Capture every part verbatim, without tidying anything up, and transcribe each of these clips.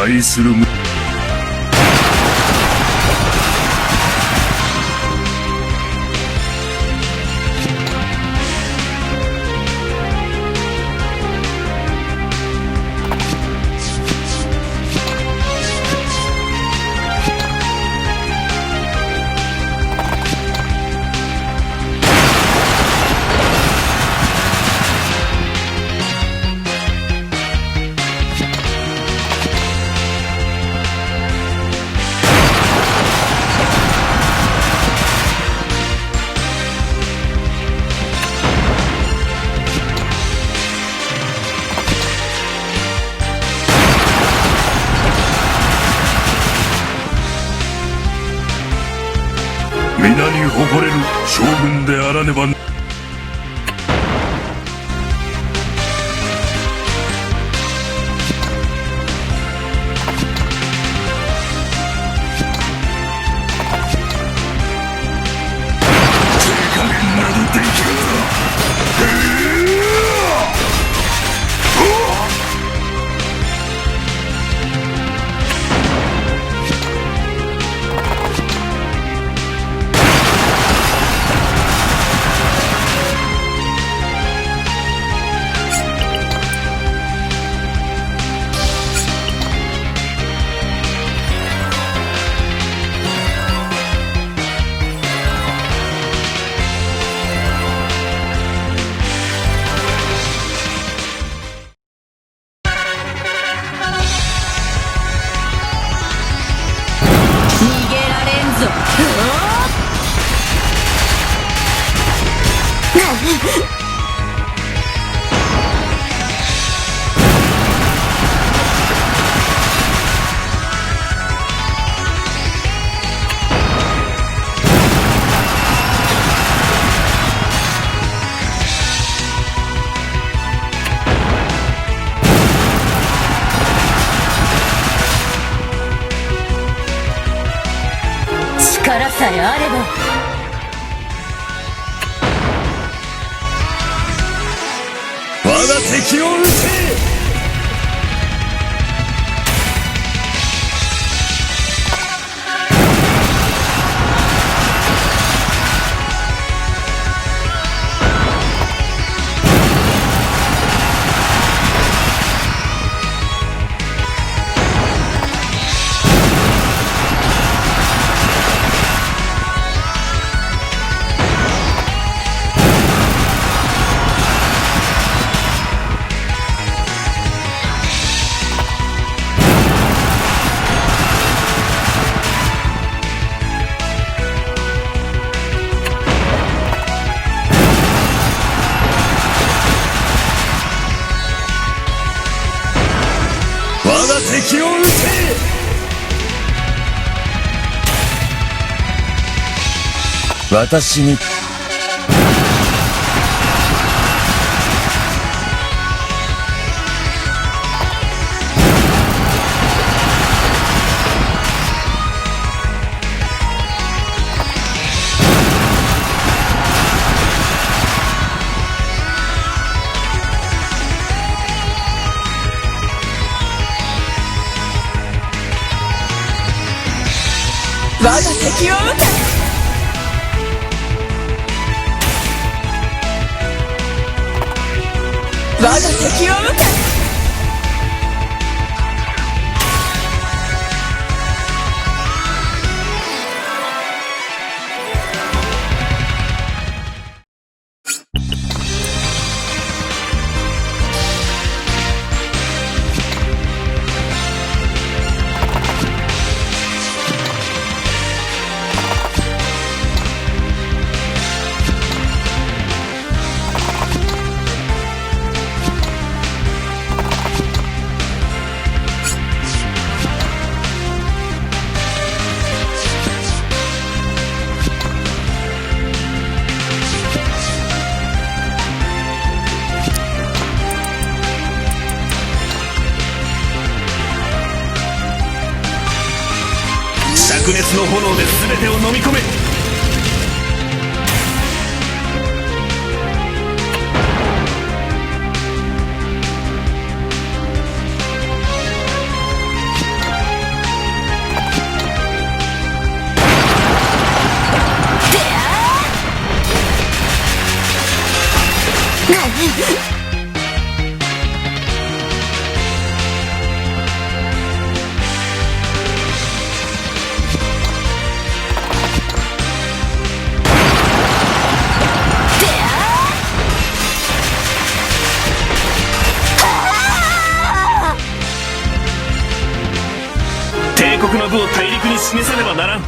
愛する者。 皆に誇れる将軍であらねば。 逃げられんぞ。 力さえあれば。我が敵を討て！ 我が敵を討て！ 私に。 我が敵を討て！ 我が敵を討て！ 灼熱の炎で全てを飲み込め。帝国の部を大陸に示さねばならん。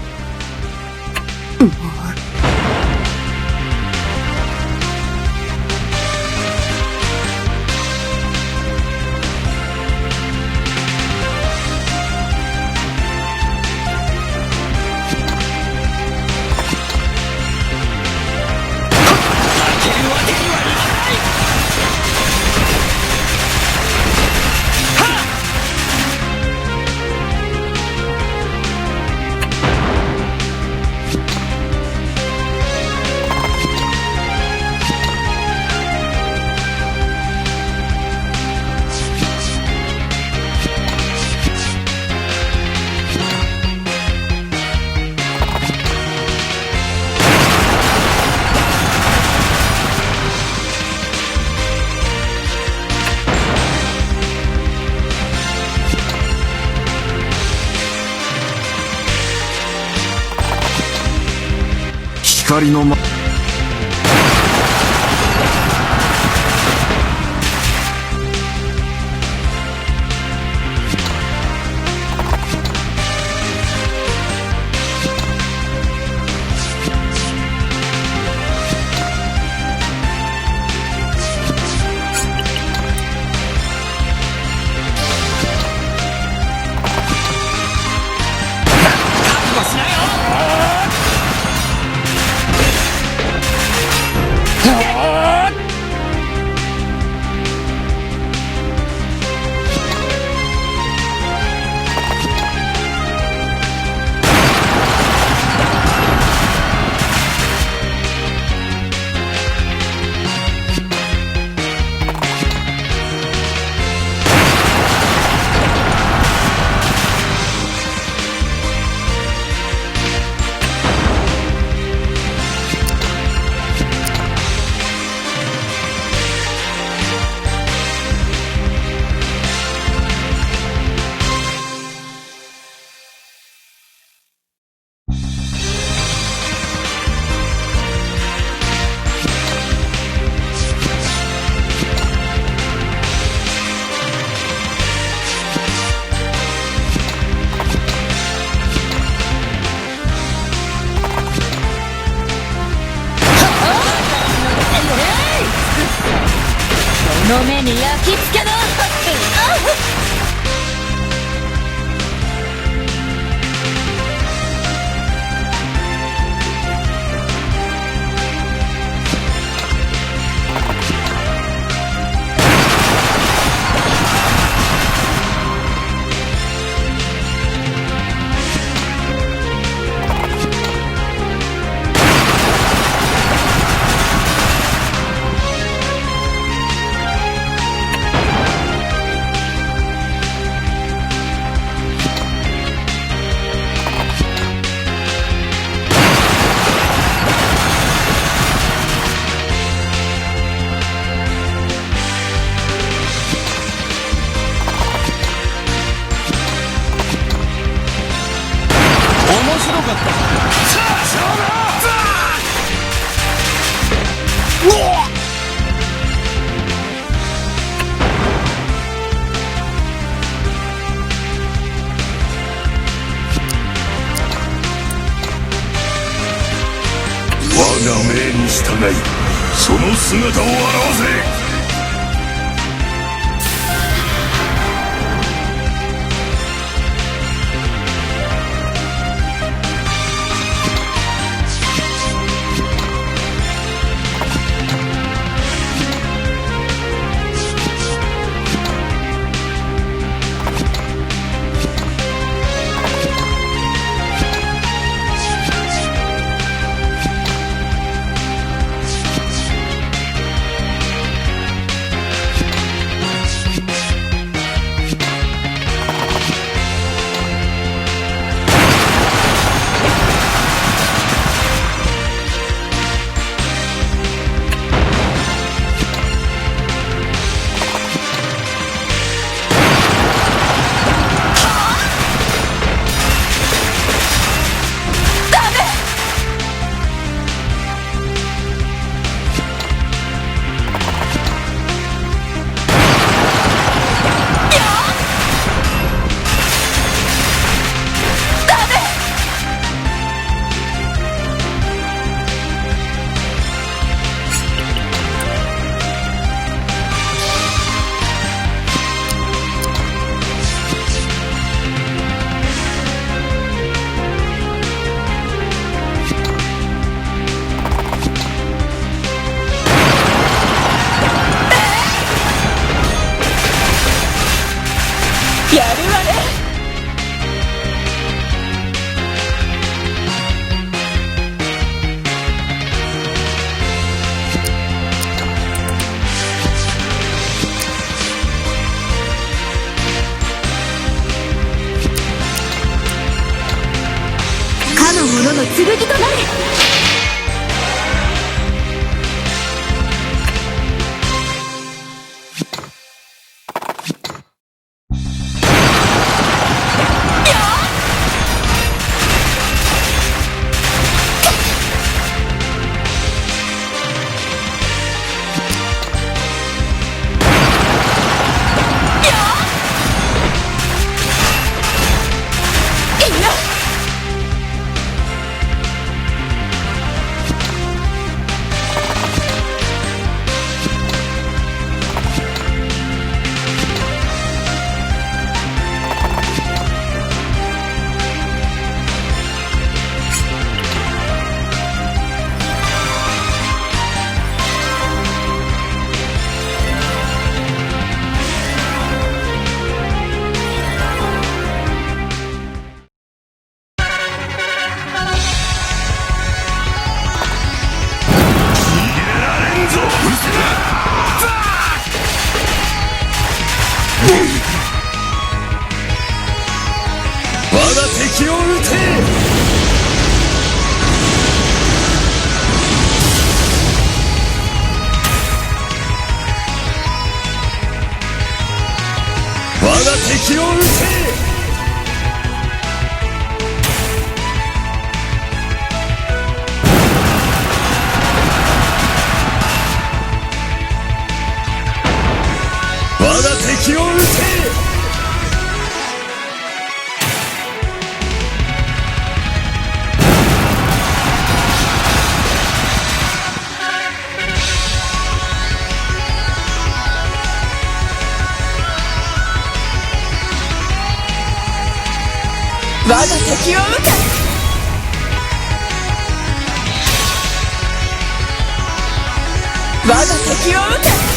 光のまこの目に焼き付けだ。面白かった。さあ、勝負だ。うわっ！我が命に従い、その姿を現せ。やるわね。かの者の剣となれ。我が敵を討て。我が敵を討て。我が敵を討て。我が敵を討て。我が敵を討て。